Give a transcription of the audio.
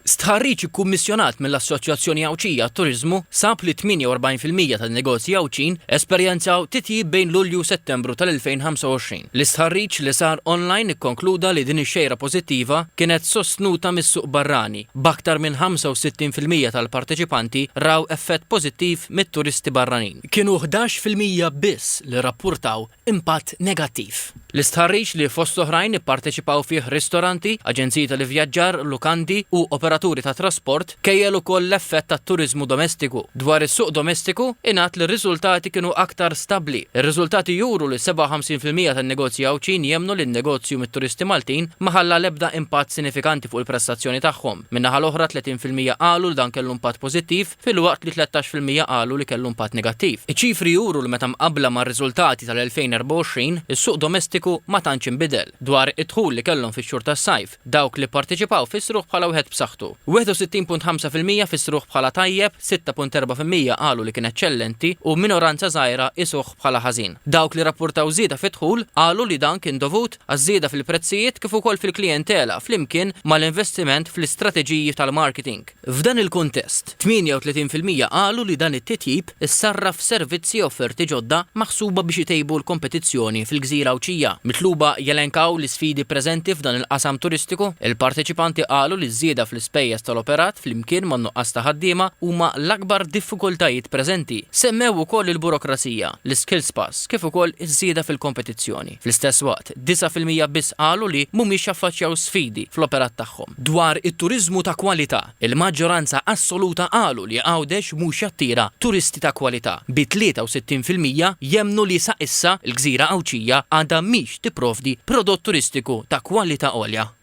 Stħarriġ ikkummissjonat mill-Assoċjazzjoni Għawdxija għat-Turiżmu sab li 48% tan-negozji Għawdxin esperjenzaw titjib bejn Lulju u Settembru tal-2025. L-istħarriġ li sar online ikkonkluda li din ix-xejra pożittiva kienet sostnuta mis-suq barrani, b'aktar minn 65% tal-parteċipanti raw effett pożittiv mit-turisti barranin. Kienu 11% biss li rrappurtaw impatt negattiv. L-istħarriġ li fost oħrajn ipparteċipaw fih ristoranti, aġenziji tal-ivvjaġġar, lukandi u operaturi tat-trasport kejjel ukoll l-effett tat-turiżmu domestiku. Dwar is-suq domestiku, ingħad li r-riżultati kienu aktar stabbli. Ir-riżultati juru li 57% tan-negozji Għawdxin jemmnu li n-negozju mit-turisti Maltin ma ħalla l-ebda impatt sinifikanti fuq il-prestazzjoni tagħhom. Min-naħa l-oħra 30% qalu li dan kellu impatt pożittiv filwaqt li 13% qalu li kellu impatt negattiv. Iċ-ċifri juru li meta mqabbla mar-riżultati tal-2024, is-suq domestiku ma tantx inbidel. Dwar id-dħul li kellhom fix-xhur tas-sajf, dawk li pparteċipaw fissruh bħala wieħed b'saħħtu. 61.5% fissruh bħala tajjeb, 6.4% qalu li kien eċċellenti u minoranza żgħira qisuh bħala ħażin. Dawk li rrappurtaw żieda fid-dħul qalu li dan kien dovut għaż-żieda fil-prezzijiet kif ukoll fil-klijentela flimkien mal-investiment fl-istrateġiji tal-marketing. F'dan il-kuntest, 38% qalu li dan it-titjib issarraf f'servizzi e offerti ġodda maħsuba biex itejbu l-kompetizzjoni fil-gżira Għawdxija. Mitluba jelenkaw l-isfidi preżenti f'dan il-qasam turistiku, il-parteċipanti qalu li ż-żieda fl-ispejjeż tal-operat flimkien man-nuqqas ta' ħaddiema huma l-akbar diffikultajiet preżenti. Semmew ukoll il-burokrazija, l-iskills pass kif ukoll iż-żieda fil-kompetizzjoni. Fl-istess waqt, 9% biss qalu li mhumiex jaffaċċjaw sfidi fl-operat tagħhom. Dwar it-turiżmu ta' kwalità, il-maġġoranza assoluta qalu li Għawdex mhux jattira turisti ta' kwalità, bi 63% jemmnu li sa issa l-gżira Għawdxija għadha mhix tipprovdi prodott turistiku ta' kwalità għolja.